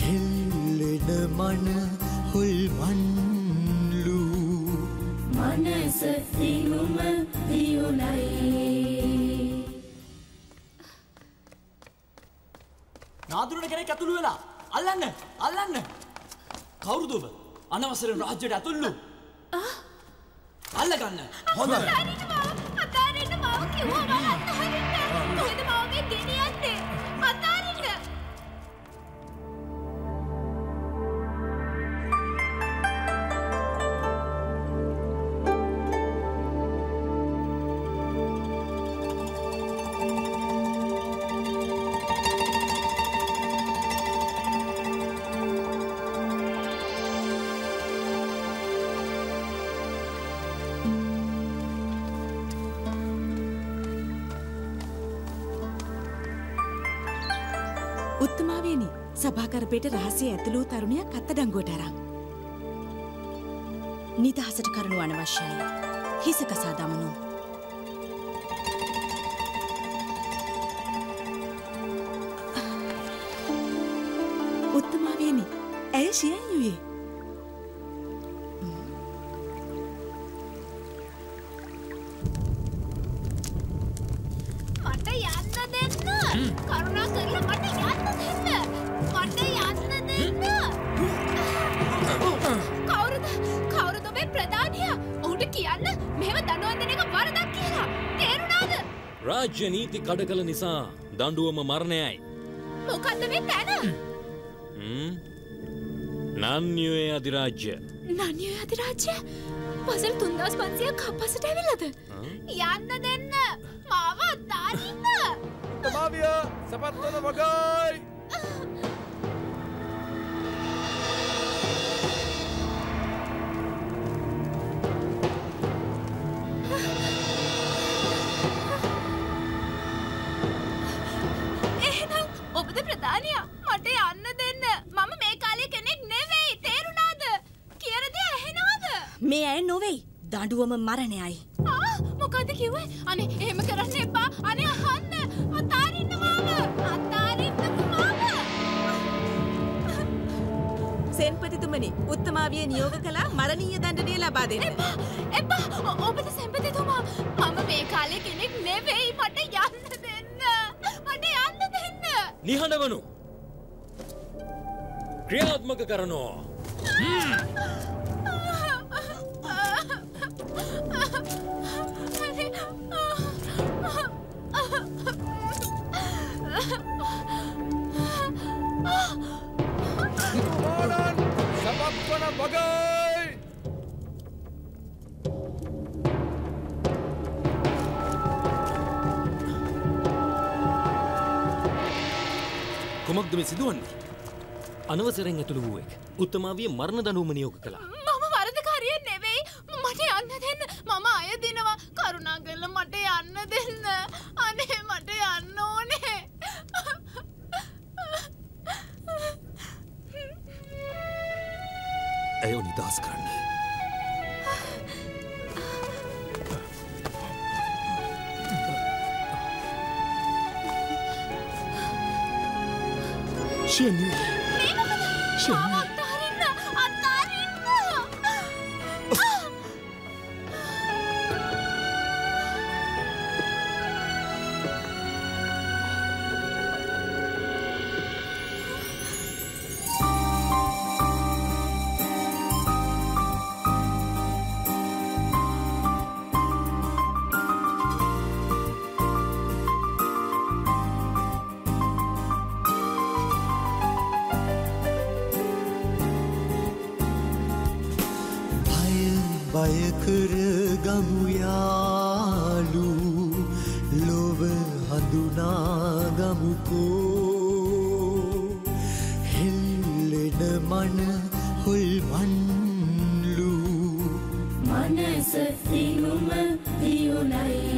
හෙල්ලෙන මන හොල්මන්ලු මනස සිනුම දියුණයි. නාදුරන කෙනෙක් ඇතුළු වෙලා අල්ලන්න අල්ලන්න. කවුරුද ඔබ? අනවසරෙන් රාජ්‍යයට ඇතුළු. අල්ලගන්න. හොඳයි. අතාරින්න මාව කිව්වා මම අතාරින්න. කොහෙද මාව මේ ගෙනියන්නේ? අතාරින්න. උත්තමාවියනි, සභාගර්භයට රහසිය ඇතුළු වූ තරුණියක් අත්අඩංගුවට අරන්. නිදහසට කරුණු අනවශ්‍යයි. හිස කසා දමනු. උත්තමාවියනි, ඇය ෂියන් යුයේ. මට යන්න දෙන්න. කරුණා කරලා මට යන්න දෙන්න. මට යන්න දෙන්න. කවුරුද? කවුරුද ඔබේ ප්‍රධානියා? ඔහුට කියන්න මෙහෙම දඬුවම් දෙන එක වරදක් කියලා. තේරුණාද? රාජ්‍ය නීති කඩ කළ නිසා දඬුවම මරණයයි. මොකද්ද මේ තැන? නන්‍යුවේ අධිරාජ්‍ය. නන්‍යුවේ අධිරාජ්‍ය? වසර 3500ක් අපස්සට ඇවිල්ලාද? යන්න දෙන්න. මාව අතාරින්න. උත්තමාවිය සපත් වන වගයි. එහෙනම් ඔබද ප්‍රධානියා? මට යන්න දෙන්න. මම මේ කාලේ කෙනෙක් නෙවෙයි. තේරුණාද? කියන දේ ඇහෙනවද? මේ ඇය නොවෙයි. දඬුවම මරණයයි. ආ මොකද්ද කිව්වේ? අනේ එහෙම කරන්න එපා. අනේ අහන්න. අතාරින්න මාව. අතාරින්නකෝ මාව. සෙන්පතිතුමනි, උත්තමාවිය නියෝග කළා මරණීය දණ්ඩනය ලබා දෙන්න. එපා. එපා. ඔබද සෙන්පතිතුමා? මම මේ කාලේ කෙනෙක් නෙවෙයි. මට යන්න දෙන්න. මට යන්න දෙන්න. නිහඬ වනු. ක්‍රියාත්මක කරනෝ. හිතුමානන් සපත් වන වගයි. කුමක්ද මේ සිදුවන්නේ? අනවසරෙන් ඇතුළු වූ එක් උත්තමාවිය මරණ දඬුවම නියෝග කළා. මම වරදකාරිය නෙවෙයි. මට යන්න දෙන්න. මම අයදිනවා. කරුණා කරලා මට යන්න දෙන්න. අනේ මට යන්න ඕනේ. ඇයව නිදහස් කරන්න. ෂියන් යුයේ. මේ මොකද? මාව අත්හරින්න. අත්හරින්න. බය කර ගමු යාලු ලොව හඳුනා ගමුකෝ හෙල්ලෙන මන හොල්මන්ලු මනස සිනුම දියුණයි.